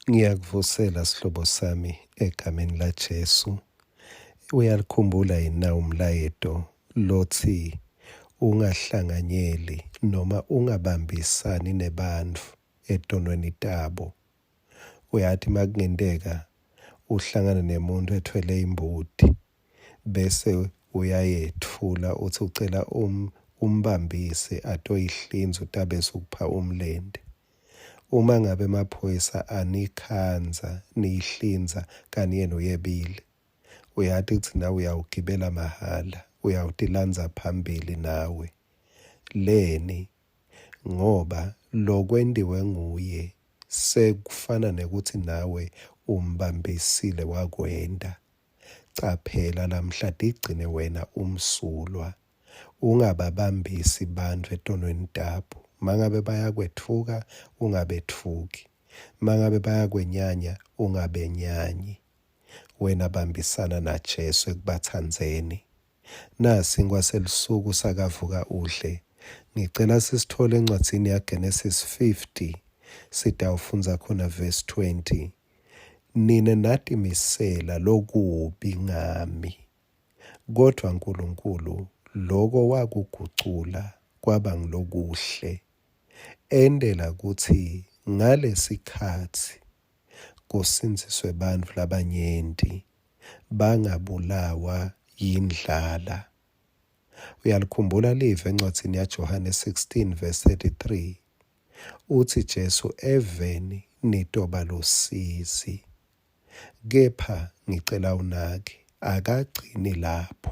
Ngiyakuvusela sihlobo sami egameni laJesu. Uyalikhumbula yini na umlayeto lotsi ungahlanganyeli noma ungabambisani nebantfu etonweni tabo? Uyati makungenteka uhlangane nemuntfu ethwele imbuti bese uyayetfula utsi ucela um, umbambise atoyihlinza utabe sukupha umlente. Uma ngabe emaphoyisa anikhandza niyihlinza kani yena uyebile, uyati kutsi nawe uyawugibela mahhala, uyawutilandza phambili nawe. Leni? Ngoba lokwentiwe nguye sekufana nekutsi nawe umbambisile wakwenta. Caphela lamhla tigcine wena umsulwa. Ungababambisi bantfu etonweni tabo. Mangabe bayakwetfuka, ungabetfuki. Mangabe bayakwenyanya, ungabenyanyi. Wena bambisana naJesu ekubatsandzeni. Nasi sinkwa selusuku sakavuka udle. Ngicela sisitfole encwadzini yaGenesis 50. Sitawufundza khona verse 20. Nine natimisela lokubi ngami. Kodvwa Nkulunkulu loko wakugucula kwaba ngulokuhle, entela kutsi ngalesikhatsi kusindziswe bantfu labanyenti, bangabulawa yindlala. Uyalikhumbula livi encwadzini yaJohane 16 verse 33? Utsi Jesu, Eveni nitoba lusizi. Kepha ngicela unake, akagcini lapho.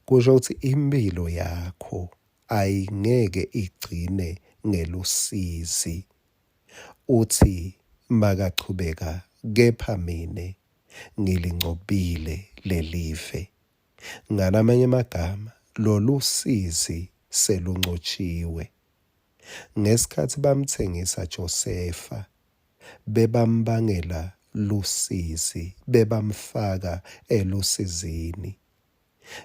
Kusho kutsi imphilo yakho ayingeke igcine ngelusizi. Utsi makachubeka, kepha mine ngilincobile lelive. Ngalamanye emagama, lolusizi seluncotshiwe. Ngesikhatsi bamtsengisa Josefa, bebambangela lusizi, bebamfaka elusizini.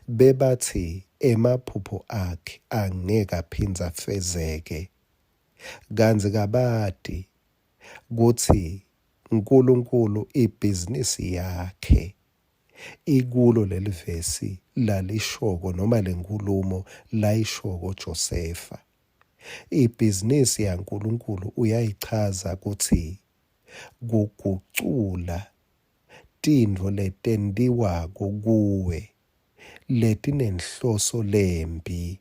Bebatsi emaphupho akhe angeke aphindze afezeke, kantsi kabati kutsi Nkulunkulu ibhizinisi yakhe ikulo lelivesi lalishoko noma lenkhulumo layishoko Josefa. Ibhizinisi yaNkulunkulu uyayichaza kutsi kugucula tintfo letentiwako kuwe letinenhloso lembi,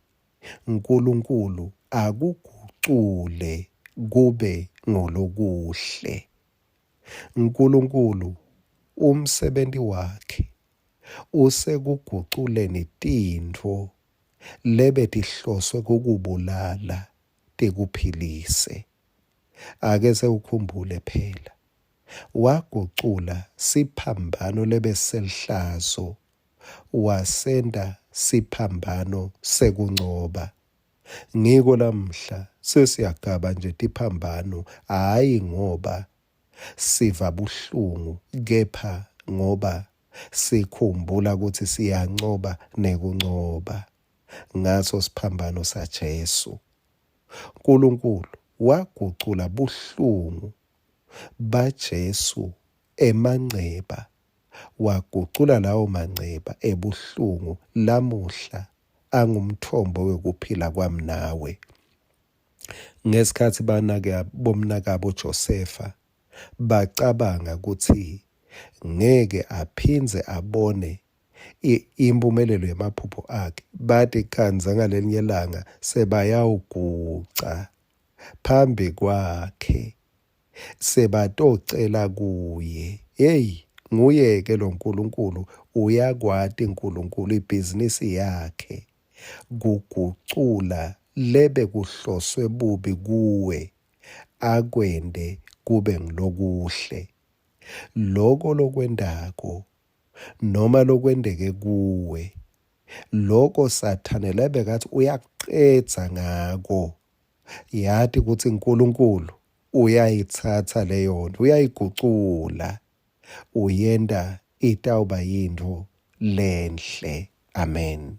Nkulunkulu akugucule kube ngulokuhle. Nkulunkulu umsebenti wakhe usekuguculeni tintfo lebetihloswe kukubulala tikuphilise. Ake sewukhumbule phela, wagucula siphambano lebeselihlazo wasenta siphambano sekuncoba. Ngiko lamuhla sesiyagaba nje tiphambano, hhayi ngoba siva buhlungu kepha ngoba sikhumbula kutsi siyancoba nekuncoba ngaso siphambano saJesu. Nkulunkulu wagucula buhlungu baJesu emanceba, wagucula lawo manceba ebuhlungu lamuhla angumtfombo wekuphila kwami nawe. Ngesikhatsi bomnakabo Josefa bacabanga kutsi ngeke aphindze abone impumelelo yemaphupho akhe, batikhandza ngalelinye langa sebayawuguca phambi kwakhe sebatocela kuye. Hey, nguye-ke lo Nkulunkulu, uyakwati Nkulunkulu ibhizinisi yakhe kugucula lebekuhloswe bubi kuwe akwente kube ngulokuhle. Loko lokwentako noma lokwenteke kuwe, loko Sathane lebekatsi uyakucedza ngako, yati kutsi Nkulunkulu uyayitsatsa leyo nto, uyayigucula, uyenta itawuba yintfo lenhle. Amen.